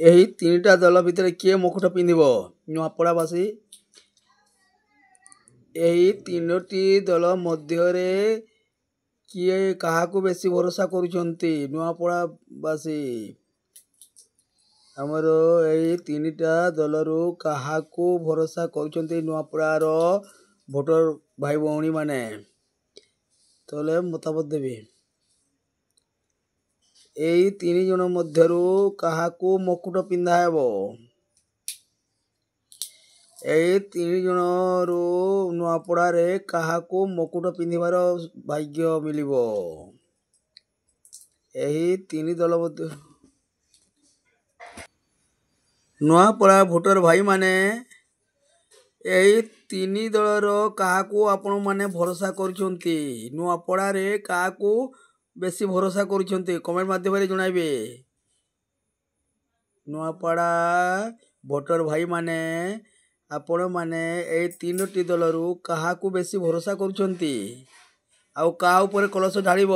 ଏହି ତିନିଟା ଦଳ ଭିତରେ କିଏ ମୁକୁଟ ପିନ୍ଧିବ ନୂଆପଡ଼ାବାସୀ? ଏହି ତିନୋଟି ଦଳ ମଧ୍ୟରେ କିଏ କାହାକୁ ବେଶୀ ଭରସା କରୁଛନ୍ତି ନୂଆପଡ଼ାବାସୀ? ଆମର ଏଇ ତିନିଟା ଦଳରୁ କାହାକୁ ଭରସା କରୁଛନ୍ତି ନୂଆପଡ଼ାର ଭୋଟର ଭାଇ ଭଉଣୀମାନେ? ତାହେଲେ ମତାମତ ଦେବେ। ଏଇ ତିନି ଜଣ ମଧ୍ୟରୁ କାହାକୁ ମୁକୁଟ ପିନ୍ଧା ହେବ? ଏଇ ତିନି ଜଣରୁ ନୂଆପଡ଼ାରେ କାହାକୁ ମୁକୁଟ ପିନ୍ଧିବାର ଭାଗ୍ୟ ମିଳିବ? ଏହି ତିନି ଦଳ ମଧ୍ୟ ନୂଆପଡ଼ା ଭୋଟର ଭାଇମାନେ, ଏହି ତିନି ଦଳର କାହାକୁ ଆପଣମାନେ ଭରସା କରୁଛନ୍ତି? ନୂଆପଡ଼ାରେ କାହାକୁ ବେଶୀ ଭରସା କରୁଛନ୍ତି, କମେଣ୍ଟ ମାଧ୍ୟମରେ ଜଣାଇବେ। ନୂଆପଡ଼ା ଭୋଟର ଭାଇମାନେ, ଆପଣମାନେ ଏଇ ତିନୋଟି ଦଳରୁ କାହାକୁ ବେଶୀ ଭରସା କରୁଛନ୍ତି ଆଉ କାହା ଉପରେ କଳସ ଢାଳିବ?